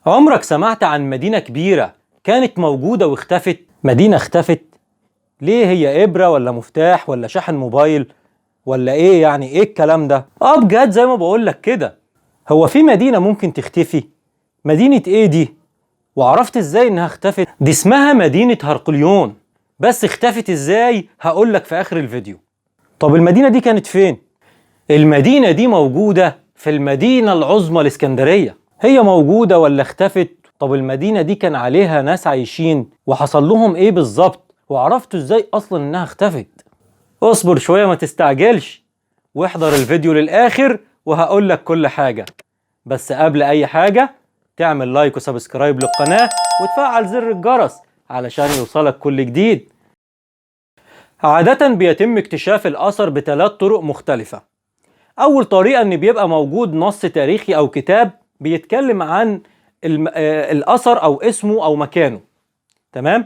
عمرك سمعت عن مدينة كبيرة كانت موجودة واختفت؟ مدينة اختفت؟ ليه؟ هي إبرة ولا مفتاح ولا شاحن موبايل ولا إيه؟ يعني إيه الكلام ده؟ بجد زي ما بقولك كده، هو في مدينة ممكن تختفي؟ مدينة إيه دي؟ وعرفت إزاي إنها اختفت؟ دي اسمها مدينة هرقليون، بس اختفت إزاي هقولك في آخر الفيديو. طب المدينة دي كانت فين؟ المدينة دي موجودة في المدينة العظمى الإسكندرية. هي موجودة ولا اختفت؟ طب المدينة دي كان عليها ناس عايشين وحصل لهم ايه بالظبط؟ وعرفتوا ازاي اصلا انها اختفت؟ اصبر شوية ما تستعجلش، واحضر الفيديو للآخر وهقول لك كل حاجة. بس قبل اي حاجة تعمل like و subscribe للقناة وتفعل زر الجرس علشان يوصلك كل جديد. عادة بيتم اكتشاف الأثر بثلاث طرق مختلفة. أول طريقة إن بيبقى موجود نص تاريخي أو كتاب بيتكلم عن الأثر أو اسمه أو مكانه، تمام؟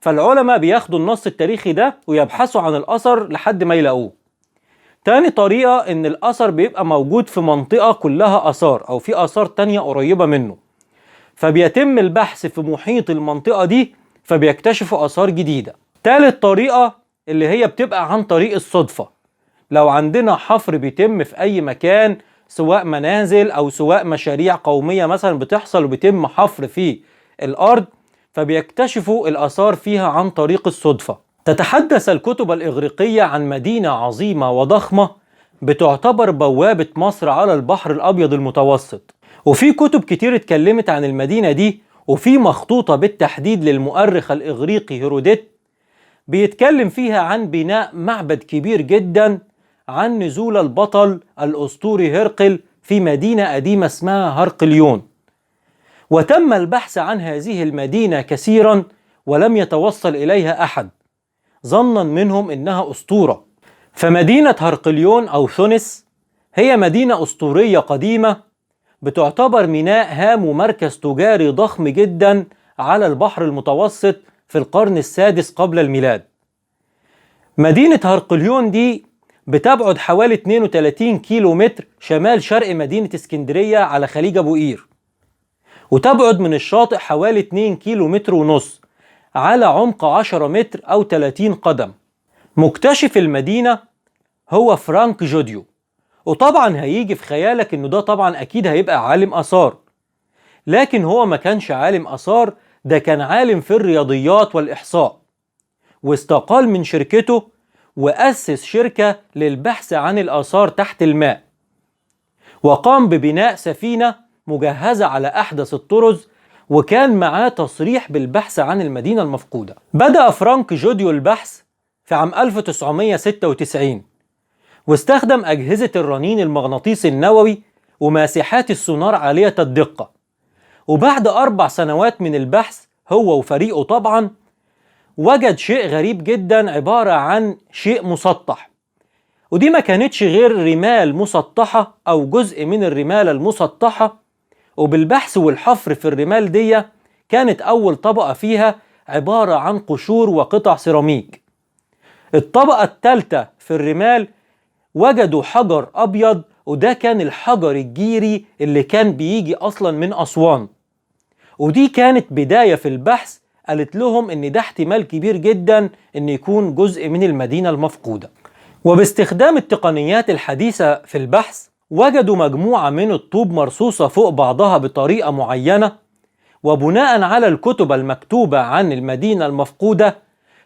فالعلماء بياخدوا النص التاريخي ده ويبحثوا عن الأثر لحد ما يلاقوه. تاني طريقة إن الأثر بيبقى موجود في منطقة كلها آثار أو في آثار تانية قريبة منه، فبيتم البحث في محيط المنطقة دي فبيكتشفوا آثار جديدة. تالت طريقة اللي هي بتبقى عن طريق الصدفة، لو عندنا حفر بيتم في أي مكان، سواء منازل أو سواء مشاريع قومية مثلا بتحصل وبيتم حفر في الأرض، فبيكتشفوا الآثار فيها عن طريق الصدفة. تتحدث الكتب الإغريقية عن مدينة عظيمة وضخمة بتعتبر بوابة مصر على البحر الأبيض المتوسط، وفي كتب كتير اتكلمت عن المدينة دي، وفي مخطوطة بالتحديد للمؤرخ الإغريقي هيروديت بيتكلم فيها عن بناء معبد كبير جدا عن نزول البطل الأسطوري هرقل في مدينة قديمة اسمها هرقليون. وتم البحث عن هذه المدينة كثيرا ولم يتوصل إليها أحد، ظنا منهم إنها أسطورة. فمدينة هرقليون أو ثونس هي مدينة أسطورية قديمة بتعتبر ميناء هام ومركز تجاري ضخم جدا على البحر المتوسط في القرن السادس قبل الميلاد. مدينة هرقليون دي بتبعد حوالي 32 كيلو متر شمال شرق مدينة اسكندرية على خليج أبو قير، وتبعد من الشاطئ حوالي 2 كيلو متر ونص على عمق 10 متر أو 30 قدم. مكتشف المدينة هو فرانك جوديو، وطبعا هيجي في خيالك انه ده طبعا اكيد هيبقى عالم آثار، لكن هو ما كانش عالم آثار، ده كان عالم في الرياضيات والإحصاء، واستقال من شركته وأسس شركة للبحث عن الآثار تحت الماء، وقام ببناء سفينة مجهزة على أحدث الطرز، وكان معاه تصريح بالبحث عن المدينة المفقودة. بدأ فرانك جوديو البحث في عام 1996، واستخدم أجهزة الرنين المغناطيسي النووي وماسحات السونار عالية الدقة. وبعد 4 سنوات من البحث هو وفريقه طبعا وجد شيء غريب جدا، عبارة عن شيء مسطح، ودي ما كانتش غير رمال مسطحة أو جزء من الرمال المسطحة. وبالبحث والحفر في الرمال دي كانت أول طبقة فيها عبارة عن قشور وقطع سيراميك. الطبقة الثالثة في الرمال وجدوا حجر أبيض، وده كان الحجر الجيري اللي كان بيجي أصلا من أسوان. ودي كانت بداية في البحث، قالت لهم إن ده احتمال كبير جدا إن يكون جزء من المدينة المفقودة. وباستخدام التقنيات الحديثة في البحث وجدوا مجموعة من الطوب مرصوصة فوق بعضها بطريقة معينة، وبناء على الكتب المكتوبة عن المدينة المفقودة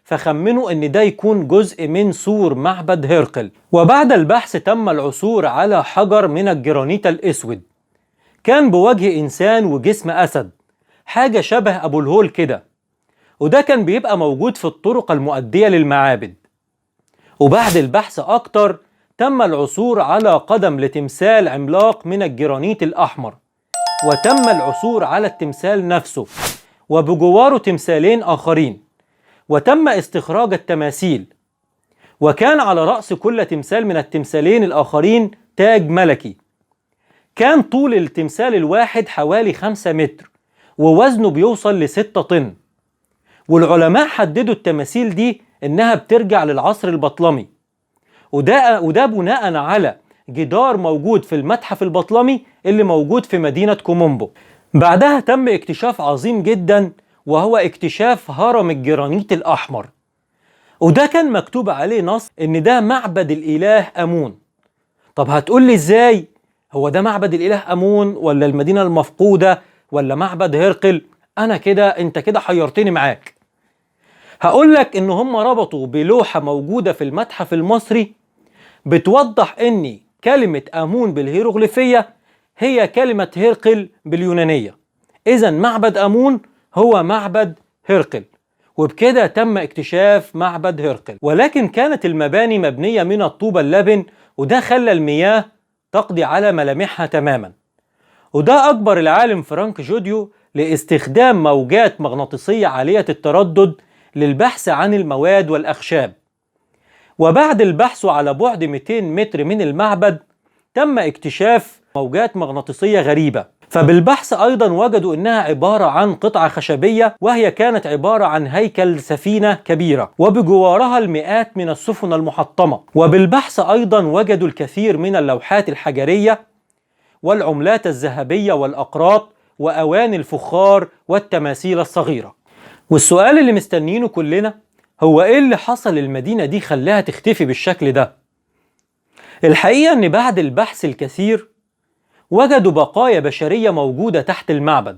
فخمنوا إن ده يكون جزء من سور معبد هرقل. وبعد البحث تم العثور على حجر من الجرانيت الأسود، كان بوجه إنسان وجسم أسد، حاجة شبه أبو الهول كده، وده كان بيبقى موجود في الطرق المؤدية للمعابد. وبعد البحث أكتر تم العثور على قدم لتمثال عملاق من الجرانيت الأحمر، وتم العثور على التمثال نفسه وبجواره تمثالين آخرين، وتم استخراج التماثيل، وكان على رأس كل تمثال من التمثالين الآخرين تاج ملكي. كان طول التمثال الواحد حوالي 5 متر ووزنه بيوصل ل6 طن. والعلماء حددوا التماثيل دي إنها بترجع للعصر البطلمي، وده بناء على جدار موجود في المتحف البطلمي اللي موجود في مدينة كومومبو. بعدها تم اكتشاف عظيم جدا، وهو اكتشاف هرم الجرانيت الأحمر، وده كان مكتوب عليه نص إن ده معبد الإله أمون. طب هتقول لي إزاي؟ هو ده معبد الإله أمون ولا المدينة المفقودة ولا معبد هرقل؟ أنا كده أنت كده حيرتني معاك. هقول لك إن هم ربطوا بلوحة موجودة في المتحف المصري بتوضح إن كلمة أمون بالهيروغليفية هي كلمة هرقل باليونانية. إذا معبد أمون هو معبد هرقل، وبكده تم اكتشاف معبد هرقل. ولكن كانت المباني مبنية من الطوب اللبن، وده خلى المياه تقضي على ملامحها تماما. وده أجبر العالم فرانك جوديو لاستخدام موجات مغناطيسية عالية التردد للبحث عن المواد والأخشاب. وبعد البحث على بعد 200 متر من المعبد تم اكتشاف موجات مغناطيسية غريبة. فبالبحث أيضا وجدوا أنها عبارة عن قطعة خشبية، وهي كانت عبارة عن هيكل سفينة كبيرة وبجوارها المئات من السفن المحطمة. وبالبحث أيضا وجدوا الكثير من اللوحات الحجرية والعملات الذهبية والأقراط وأواني الفخار والتماثيل الصغيرة. والسؤال اللي مستنينه كلنا هو إيه اللي حصل للمدينة دي خلاها تختفي بالشكل ده؟ الحقيقة أن بعد البحث الكثير وجدوا بقايا بشرية موجودة تحت المعبد،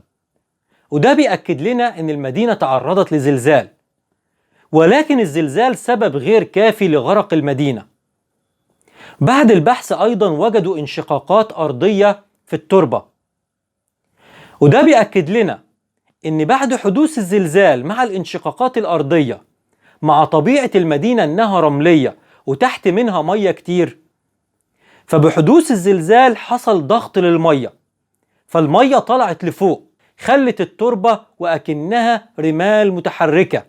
وده بيأكد لنا أن المدينة تعرضت لزلزال، ولكن الزلزال سبب غير كافي لغرق المدينة. بعد البحث أيضا وجدوا انشقاقات أرضية في التربة، وده بيأكد لنا أن بعد حدوث الزلزال مع الانشقاقات الأرضية مع طبيعة المدينة أنها رملية وتحت منها مية كتير، فبحدوث الزلزال حصل ضغط للمية، فالمية طلعت لفوق خلت التربة وأكنها رمال متحركة،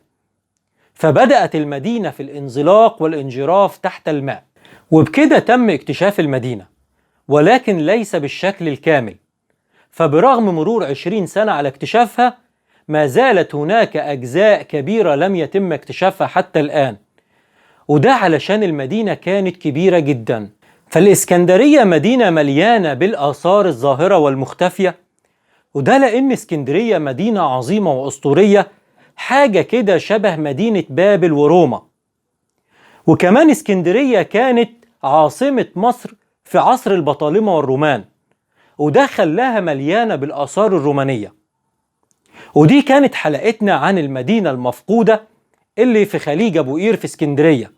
فبدأت المدينة في الانزلاق والانجراف تحت الماء. وبكده تم اكتشاف المدينة، ولكن ليس بالشكل الكامل. فبرغم مرور 20 سنة على اكتشافها ما زالت هناك أجزاء كبيرة لم يتم اكتشافها حتى الآن، وده علشان المدينة كانت كبيرة جدا. فالإسكندرية مدينة مليانة بالآثار الظاهرة والمختفية، وده لأن اسكندرية مدينة عظيمة وأسطورية، حاجة كده شبه مدينة بابل وروما. وكمان اسكندرية كانت عاصمة مصر في عصر البطالمة والرومان، وده خلاها مليانة بالآثار الرومانية. ودي كانت حلقتنا عن المدينة المفقودة اللي في خليج أبو قير في اسكندرية،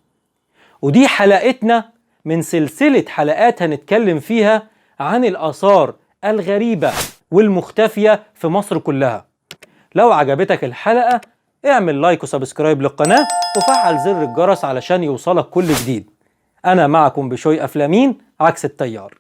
ودي حلقتنا من سلسلة حلقات هنتكلم فيها عن الآثار الغريبة والمختفية في مصر كلها. لو عجبتك الحلقة اعمل like و subscribe للقناة وفعل زر الجرس علشان يوصلك كل جديد. أنا معكم بشوي أفلامين عكس التيار.